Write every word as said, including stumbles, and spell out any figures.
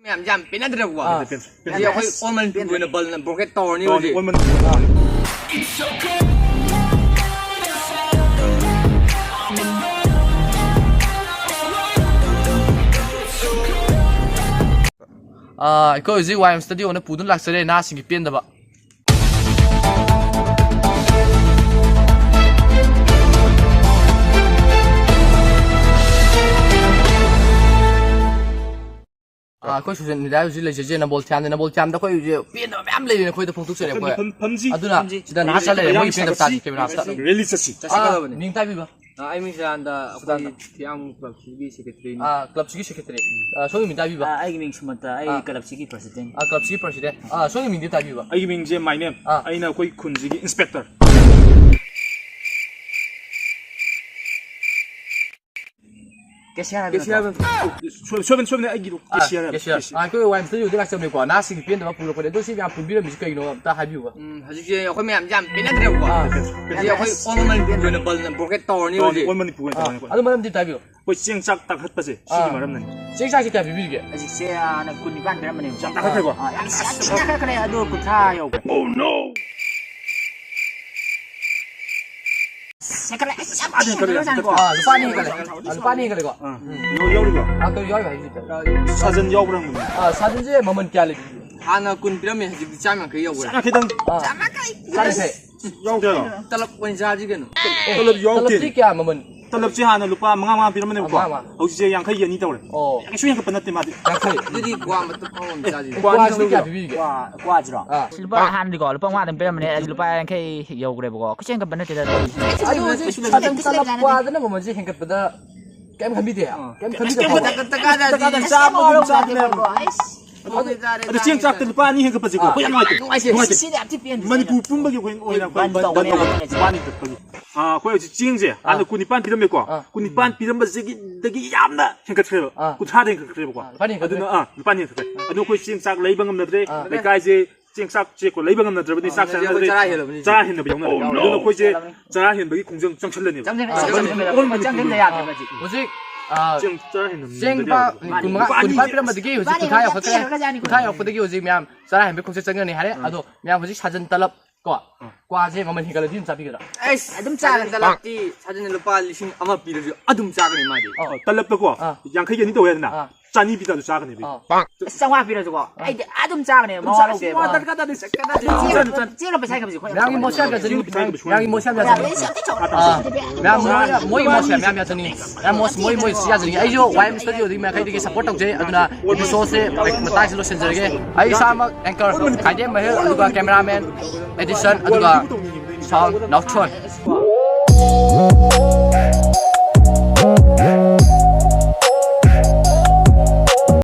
ꯃꯌꯥꯝꯁꯦ ꯌꯥꯝ ꯄꯦꯟꯅꯗ꯭ꯔꯦꯕꯀꯣ꯫ ꯑꯥ꯫ ꯄꯦꯟꯗ꯭ꯔꯦ, ꯄꯦꯟꯗ꯭ꯔꯦ꯫ ꯍꯧꯖꯤꯛ ꯑꯩꯈꯣꯏ all Manipur ꯑꯣꯏꯅ ꯕꯜꯅ ꯕ꯭ꯂꯣꯀꯦꯠ ꯇꯧꯔꯅꯤ ꯍꯧꯖꯤꯛ꯫ All Manipur꯫ ꯑꯥ, ꯑꯩꯈꯣꯏ ꯍꯧꯖꯤꯛ ꯋꯥꯏ ꯑꯦꯝ ꯁ꯭ꯇꯨꯗꯤꯑꯣꯅ ꯄꯨꯗꯨꯅ ꯂꯥꯛꯆꯔꯦ ꯅꯍꯥꯁꯤꯡꯒꯤ ꯄꯦꯟꯗꯕ꯫ ꯑꯥ, ꯑꯩꯈꯣꯏ ꯁꯣꯁꯤꯌꯦꯜ ꯃꯤꯗꯤꯌꯥ ꯍꯧꯖꯤꯛ ꯂꯩꯖꯩꯁꯦ ꯅꯝꯕꯣꯜ ꯊꯤꯌꯥꯝꯗ, ꯅꯝꯕꯣꯜ ꯊꯤꯌꯥꯝꯗ ꯑꯩꯈꯣꯏ ꯍꯧꯖꯤꯛ ꯄꯦꯟꯗꯕ ꯃꯌꯥꯝ ꯂꯩꯔꯦꯅ ꯑꯩꯈꯣꯏꯗ ꯐꯣꯡꯗꯣꯛꯆꯔꯦ ꯑꯩꯈꯣꯏ꯫ ꯐꯝ-, ꯐꯝꯁꯤ꯫ ꯑꯗꯨꯅ ꯐꯝꯁꯤ꯫ ꯁꯤꯗ ꯅꯍꯥ ꯁꯥ ꯂꯩꯔꯦ, ꯃꯣꯏꯒꯤ ꯄꯦꯟꯗꯕ ꯇꯥꯁꯤ ꯀꯦꯃꯦꯔꯥ ꯃꯌꯥꯝꯁꯦ꯫ ꯔꯦꯂꯤ ꯆꯠꯁꯤ꯫ ꯑꯥ, ꯆꯠꯁꯤ꯫ ꯃꯤꯡ ꯇꯥꯕꯤꯕ? ꯑꯥ, ꯑꯩ ꯃꯤꯡ ꯁꯗꯥꯅꯟꯗ, ꯑꯩꯈꯣꯏ ꯁꯗꯥꯅꯟꯗ꯫ ꯊꯤꯌꯥꯝ ꯀ꯭ꯂꯕꯁꯤꯒꯤ ꯁꯦꯀ꯭ꯔꯦꯇꯔꯤꯅꯤ꯫ ꯑꯥ, ꯀ꯭ꯂꯕꯁꯤꯒꯤ ꯁꯦꯀ꯭ꯔꯦꯇꯔꯤ꯫ ꯑꯥ, ꯁꯣꯝꯒꯤ ꯃꯤꯡ ꯇꯥꯕꯤꯕ? ꯑꯥ, ꯑꯩꯒꯤ ꯃꯤꯡ ꯁꯨꯃꯟꯇ, ꯑꯩ ꯑꯥ꯫ ꯀ꯭ꯂꯕꯁꯤꯒꯤ ꯄ꯭ꯔꯁꯤꯗꯦꯟ꯫ ꯑꯥ, ꯀ꯭ꯂꯕꯁꯤꯒꯤ ꯄ꯭ꯔꯁꯤꯗꯦꯟ꯫ ꯑꯥ, ꯁꯣꯝꯒꯤ ꯃꯤꯡꯗꯤ ꯇꯥꯕꯤꯕ? ꯑꯩꯒꯤ ꯃꯤꯡꯁꯦ ꯃꯥꯏꯅꯦꯝ꯫ ꯑꯥ꯫ ꯑꯩꯅ ꯑꯩꯈꯣꯏ ꯈꯨꯟꯁꯤꯒꯤ ꯏꯟꯁꯄꯦꯛꯇꯔ꯫ ꯀꯦꯁꯤꯌꯥꯔ ꯍꯥꯏꯕ ꯀꯦꯁꯤꯌꯥꯔ ꯅꯠꯇ꯭ꯔꯣ? ꯍꯥꯏꯕ꯫ ꯁꯣꯏ-, ꯁꯣꯏꯕꯅꯤ, ꯁꯣꯏꯕꯅꯤ, ꯑꯩꯒꯤꯗꯣ ꯑꯥ, ꯀꯦꯁꯤꯌꯥꯔ ꯍꯥꯏꯕ, ꯀꯦꯁꯤꯌꯥꯔ꯫ ꯀꯦꯁꯤꯌꯥꯔ꯫ ꯑꯥ, ꯑꯩꯈꯣꯏ ꯋꯥꯏ ꯑꯦꯝ ꯁ꯭ꯇꯨꯗꯤꯑꯣꯗ ꯂꯥꯛꯆꯕꯅꯦꯀꯣ꯫ ꯅꯍꯥꯁꯤꯡꯒꯤ ꯄꯦꯟꯗꯕ ꯄꯨꯔꯛꯄꯅꯦ꯫ ꯑꯗꯣ ꯁꯤ ꯃꯌꯥꯝ ꯄꯨꯟꯕꯤꯔꯝꯃꯤꯁꯤ ꯀꯩꯅꯣ ꯑꯝꯇ ꯍꯥꯏꯕꯤꯌꯨꯕ? ꯎꯝ, ꯍꯧꯖꯤꯛꯁꯦ ꯑꯩꯈꯣꯏ ꯃꯌꯥꯝꯁꯦ ꯌꯥꯝ ꯄꯦꯟꯅꯗ꯭ꯔꯦꯕꯀꯣ꯫ ꯑꯥ꯫ ꯍꯧꯖꯤꯛ ꯑꯩꯈꯣꯏ all Manipur ꯑꯣꯏꯅ ꯕꯜꯅ ꯕ꯭ꯂꯣꯀꯦꯠ ꯇꯧꯔꯅꯤ ꯇꯧꯔꯅꯤ, ꯍꯧꯖꯤꯛ꯫ All Manipur ꯑꯣꯏꯅ ꯑꯥ꯫ ꯇꯧꯔꯅꯤ ꯑꯩꯈꯣꯏ꯫ ꯑꯗꯨ ꯃꯔꯝꯗꯤ ꯍꯥꯏꯕꯤꯌꯨ꯫ ꯑꯩꯈꯣꯏ ꯆꯦꯡ ꯆꯥꯛ ꯇꯥꯡꯈꯠꯄꯁꯦ ꯁꯤꯒꯤ ꯑꯥ꯫ ꯃꯔꯝꯅꯅꯤ꯫ ꯆꯦꯡ ꯆꯥꯛꯁꯤ ꯀꯌꯥ ꯄꯤꯕꯤꯔꯤꯒꯦ? ꯍꯧꯖꯤꯛꯁꯦ ꯍꯥꯟꯅ ꯀꯨꯟ ꯅꯤꯄꯥꯟ ꯄꯤꯔꯝꯕꯅꯦꯕꯀꯣ꯫ ꯌꯥꯝ ꯇꯥꯡꯈꯠꯈ꯭ꯔꯦꯀꯣ? ꯑꯥ, ꯌꯥꯝ, ꯌꯥꯝ ꯊꯤ ꯇꯥꯡꯈꯠꯈ꯭ꯔꯦ꯫ ꯑꯗꯣ ꯀꯨꯟꯊ꯭ꯔꯥ ꯌꯧꯈ꯭ꯔꯦ꯫ Oh no! ꯍꯦꯟꯒꯠꯂꯦ꯫ ꯑꯁ, ꯌꯥꯝ ꯊꯤ ꯍꯦꯟꯒꯠꯂꯦ꯫ ꯑꯥ, ꯂꯨꯄꯥ ꯑꯅꯤ ꯍꯦꯟꯒꯠꯂꯦ꯫ ꯑꯥ, ꯂꯨꯄꯥ ꯑꯅꯤ ꯍꯦꯟꯒꯠꯂꯦꯀꯣ? ꯑꯥ꯫ ꯎꯝ꯫ ꯌꯥꯎ-, ꯌꯥꯎꯔꯤꯕꯣ? ꯑꯥ, ꯀꯩ ꯌꯥꯎꯔꯤꯕ ꯍꯥꯏꯁꯤꯗꯤ? ꯁꯥꯖꯟ ꯌꯥꯎꯕ꯭ꯔꯥ ꯍꯪꯕꯅꯤ꯫ ꯑꯥ, ꯁꯥꯖꯟꯁꯦ ꯃꯃꯜ ꯀꯌꯥ ꯂꯩꯕꯤꯒꯦ? ꯍꯥꯟꯅ ꯀꯨꯟ ꯄꯤꯔꯝꯃꯦ, ꯍꯧꯖꯤꯛꯇꯤ ꯆꯥꯝ ꯌꯥꯡꯈꯩ ꯌꯧꯈ꯭ꯔꯦ꯫ ꯆꯥꯝ ꯌꯥꯡꯈꯩꯗꯪ? ꯑꯥ꯫ ꯆꯥꯝ ꯌꯥꯡꯈꯩ? ꯌꯥꯎꯗꯦ ꯍꯥꯏꯔꯣ? ꯇꯂꯞ ꯑꯣꯏꯅ ꯆꯥꯁꯤ ꯀꯩꯅꯣ꯫ ꯑꯦ, ꯇꯂꯞ ꯌꯥꯎꯗꯦ꯫ ꯇꯂꯞꯇꯤ ꯀꯌꯥ ꯃꯃꯜ? ꯇꯂꯞꯁꯦ ꯍꯥꯟꯅ ꯂꯨꯄꯥ ꯃꯉꯥ ꯃꯉꯥ ꯄꯤꯔꯝꯕꯅꯦꯕꯀꯣ꯫ ꯃꯉꯥ ꯃꯉꯥ꯫ ꯍꯧꯖꯤꯛꯁꯦ ꯌꯥꯡꯈꯩꯒꯤ ꯑꯅꯤ ꯇꯧꯔꯦ꯫ ꯑꯣ꯫ ꯀꯩꯁꯨ ꯍꯦꯟꯒꯠꯄ ꯅꯠꯇꯦ ꯃꯥꯗꯤ꯫ ꯌꯥꯡꯈꯩ꯫ ꯑꯗꯨꯗꯤ ꯀ꯭ꯋꯥ ꯃꯇꯨꯝ ꯑꯃꯃꯝ ꯆꯥꯁꯤ꯫ ꯑꯦ, ꯀ꯭ꯋꯥ ꯀ꯭ꯋꯥꯁꯤꯗꯤ ꯂꯧꯒꯦ꯫ ꯀꯌꯥ ꯄꯤꯕꯤꯒꯦ? ꯀ꯭ꯋꯥ, ꯀ꯭ꯋꯥꯁꯤꯔꯣ? ꯑꯥ꯫ ꯂꯨꯄꯥ ꯍꯥꯟꯅꯗꯤꯀꯣ, ꯂꯨꯄꯥ ꯃꯉꯥꯗꯪ ꯄꯤꯔꯝꯕꯅꯦ, ꯑꯗꯨ ꯂꯨꯄꯥ ꯌꯥꯡꯈꯩ ꯌꯧꯈ꯭ꯔꯦꯕꯀꯣ꯫ ꯀꯩꯁꯨ ꯍꯦꯟꯒꯠꯄ ꯅꯠꯇꯦꯗ꯫ ꯑꯗꯨ ꯍꯧꯖꯤꯛ ꯁꯥꯖꯟ ꯇꯂꯞ ꯀ꯭ꯋꯥꯗꯅ ꯃꯃꯜꯁꯦ ꯍꯦꯟꯒꯠꯄꯗ ꯀꯩꯝ ꯈꯟꯕꯤꯗꯦ? ꯑꯥ꯫ ꯀꯩꯝ ꯈꯟꯕꯤꯗꯦ? ꯀꯩꯝ ꯈꯟꯕꯤꯗꯦ꯫ ꯇꯀꯥ-, ꯇꯀꯥꯗ ꯆꯥꯕ ꯑꯗꯨꯝ ꯆꯥꯗꯅ꯫ ꯑꯗꯨ, ꯑꯗꯨ ꯆꯦꯡ ꯆꯥꯛꯇ ꯂꯨꯄꯥ ꯑꯅꯤ ꯍꯦꯟꯒꯠꯄꯁꯦꯀꯣ, ꯑꯥ꯫ ꯑꯩꯈꯣꯏ ꯌꯥꯝ ꯅꯨꯡꯉꯥꯏꯇꯦ꯫ ꯅꯨꯡꯉꯥꯏꯇꯦ꯫ ꯅꯨꯡꯉꯥꯏꯇꯦ꯫ ꯁꯤꯗꯤ ꯌꯥꯝ ꯊꯤ ꯄꯦꯟꯗꯦ꯫ ꯃꯅꯤꯄꯨꯔ ꯄꯨꯝꯕꯒꯤ ꯑꯣꯏꯅ ꯑꯩꯈꯣꯏ ꯕꯟ ꯕꯟ ꯇꯧꯕꯅꯦ꯫ ꯇꯧꯕꯅꯦ꯫ ꯕꯟ ꯍꯦꯟꯒꯠꯄꯒꯤ꯫ ꯑꯥ, ꯑꯩꯈꯣꯏ ꯍꯧꯖꯤꯛ ꯆꯦꯡꯁꯦ ꯑꯥ꯫ ꯍꯥꯟꯅ ꯀꯨꯟ ꯅꯤꯄꯥꯟ ꯄꯤꯔꯝꯃꯦꯀꯣ꯫ ꯑꯥ꯫ ꯀꯨꯟ ꯅꯤꯄꯥꯟ ꯄꯤꯔꯝꯕꯁꯤꯗꯒꯤ ꯌꯥꯝꯅ ꯍꯦꯟꯒꯠꯈ꯭ꯔꯦꯕ꯫ ꯑꯥ꯫ ꯀꯨꯟꯊ꯭ꯔꯥꯗ ꯍꯦꯟꯒꯠꯈ꯭ꯔꯦꯕꯀꯣ꯫ ꯑꯥ, ꯂꯨꯄꯥ ꯍꯦꯟꯒꯠꯈ꯭ꯔꯦ꯫ ꯑꯗꯨꯅ, ꯑꯥ, ꯂꯨꯄꯥ ꯍꯦꯟꯒꯠꯈ꯭ꯔꯦ꯫ ꯑꯥ꯫ ꯑꯗꯨ ꯑꯩꯈꯣꯏ ꯆꯦꯡ ꯆꯥꯛ ꯂꯩꯕ ꯉꯝꯅꯗ꯭ꯔꯦ꯫ ꯑꯥ꯫ ꯂꯩꯀꯥꯏꯁꯦ ꯆꯦꯡ ꯆꯥꯛꯁꯦꯀꯣ ꯂꯩꯕ ꯉꯝꯅꯗ꯭ꯔꯕꯅꯤ, ꯑꯥ, ꯆꯥꯛ ꯉꯝꯅꯗ꯭ꯔꯦ, ꯑꯩꯈꯣꯏ ꯆꯥꯅꯗ꯭ꯔꯦ꯫ ꯆꯔꯥ ꯍꯦꯜꯂꯕꯅꯤ ꯆꯔꯥ ꯍꯧꯖꯤꯛ꯫ ꯍꯦꯟꯅꯕ ꯌꯥꯎꯅꯔꯦ꯫ Oh, no! ꯑꯗꯨꯅ ꯑꯩꯈꯣꯏꯁꯦ ꯆꯔꯥ ꯍꯦꯟꯕꯒꯤ ꯈꯣꯡꯖꯪ ꯆꯪꯁꯜꯂꯅꯦꯕ꯫ ꯆꯪꯁꯤꯟ-, ꯑꯥ, ꯆꯪꯁꯤꯟ-, ꯆꯪꯁꯤꯟ-, ꯑꯣꯟ ꯃꯅꯤꯄꯨꯔ ꯆꯪꯁꯤꯟꯕ ꯌꯥꯗ꯭ꯔꯦꯕ ꯍꯧꯖꯤꯛ꯫ ꯍꯧꯖꯤꯛ ꯑꯥ, ꯆꯦꯡ ꯆꯔꯥ ꯍꯦꯟꯅ ꯆꯦꯡ ꯃꯨꯟꯕꯗꯤ ꯂꯨꯄꯥ ꯌꯥꯔꯣꯏ꯫ ꯀꯨꯟꯃꯉꯥ, ꯂꯨꯄꯥ ꯑꯅꯤ ꯀꯨꯟꯅꯤꯄꯥꯟ ꯄꯤꯔꯝꯕꯗꯒꯤ ꯍꯧꯖꯤꯛ ꯂꯨꯄꯥ ꯑꯅꯤ ꯀꯨꯟꯊ꯭ꯔꯥ ꯌꯧꯈꯠꯈ꯭ꯔꯦ꯫ ꯄꯤꯔꯒꯖꯥꯠꯅꯤ꯫ ꯀꯨꯟꯊ꯭ꯔꯥ ꯌꯧꯔꯛꯄꯗꯒꯤ ꯍꯧꯖꯤꯛ ꯃꯌꯥꯝ ꯆꯔꯥ ꯍꯦꯟꯕꯒꯤ ꯈꯣꯡꯆꯠ ꯆꯪꯒꯅꯤ ꯍꯥꯏꯔꯦ꯫ ꯑꯗꯣ ꯃꯌꯥꯝ ꯍꯧꯖꯤꯛ ꯁꯥꯖꯟ ꯇꯂꯞ ꯀꯣ, ꯀ꯭ꯋꯥꯁꯦ ꯃꯃꯜ ꯍꯦꯟꯒꯠꯂꯗꯤ ꯑꯗꯨꯝ ꯆꯥꯕꯤꯒꯗ꯭ꯔꯥ? ꯑꯩꯁ, ꯑꯗꯨꯝ ꯆꯥꯒꯅꯤ꯫ ꯇꯂꯞꯇꯤ ꯁꯥꯖꯟꯅ ꯂꯨꯄꯥ ꯂꯤꯁꯤꯡ ꯑꯃ ꯄꯤꯔꯁꯨ ꯑꯗꯨꯝ ꯆꯥꯒꯅꯤ ꯃꯥꯗꯤ꯫ ꯑꯣ꯫ ꯇꯂꯞꯇꯀꯣ ꯑꯥ꯫ ꯌꯥꯡꯈꯩꯒꯤ ꯑꯅꯤ ꯇꯧꯋꯦ ꯍꯥꯏꯗꯅ? ꯑꯥ꯫ ꯆꯅꯤ ꯄꯤꯇꯥꯁꯨ ꯆꯥꯒꯅꯦꯕ꯫ ꯑꯥ꯫ ꯑꯁ, ꯆꯥꯝꯃꯉꯥ ꯄꯤꯔꯁꯨꯀꯣ, ꯑꯥ꯫ ꯑꯩꯗꯤ ꯑꯗꯨꯝ ꯆꯥꯒꯅꯦꯕ꯫ ꯑꯗꯨꯝ ꯃꯋꯥ ꯆꯥ-, ꯂꯧꯗꯦꯕ꯫ ꯃꯋꯥ ꯗꯔꯀꯥꯔ ꯇꯥꯗꯦ, ꯆꯠꯀꯗꯥꯏꯗꯒꯤ? ꯆꯦꯡ-, ꯆꯦꯡ ꯂꯨꯄꯥ ꯆꯥꯝꯃ ꯄꯤꯁꯤ ꯑꯩꯈꯣꯏꯅ ꯃꯌꯥꯝꯒꯤ ꯃꯣꯠꯁꯤꯡ ꯌꯥꯝ ꯌꯥꯖꯅꯤꯡꯉꯤ꯫ ꯃꯌꯥꯝꯒꯤ ꯃꯣꯠꯁꯤꯡ ꯌꯥꯝ ꯌꯥꯖꯅꯤꯡꯉꯤ꯫ ꯃꯌꯥꯝ ꯃꯣꯠ-, ꯃꯣꯏꯒꯤ ꯃꯣꯠꯁꯤꯡ ꯌꯥꯝ ꯌꯥꯖꯅꯤꯡꯉꯤ꯫ ꯃꯌꯥꯝ ꯃꯣꯠ-, ꯃꯣꯏ ꯃꯣꯠꯁꯦ ꯃꯌꯥꯝ ꯌꯥꯖꯅꯤꯡꯉꯤ꯫ ꯑꯩꯁꯨ ꯋꯥꯏ ꯑꯦꯝ ꯁ꯭ꯇꯨꯗꯤꯑꯣꯗꯒꯤ ꯃꯥꯏꯀꯩꯗꯒꯤ ꯁꯄꯣꯔꯠ ꯇꯧꯖꯩ꯫ ꯑꯗꯨꯅ ꯏꯄꯤꯁꯣꯗꯁꯦ ꯃꯇꯥꯡꯁꯤꯗ ꯂꯣꯏꯁꯤꯟꯖꯔꯒꯦ꯫ ꯑꯩ ꯏꯁꯥꯃꯛ ꯑꯦꯡꯀꯔ ꯈꯥꯏꯗꯦꯝ ꯃꯍꯦꯜ, ꯑꯗꯨꯒ ꯀꯦꯃꯦꯔꯥꯃꯦꯟ ꯑꯦꯗꯤꯁꯟ, ꯑꯗꯨꯒ ꯁꯥꯎꯟ ꯅꯥꯎꯊꯣꯟ꯫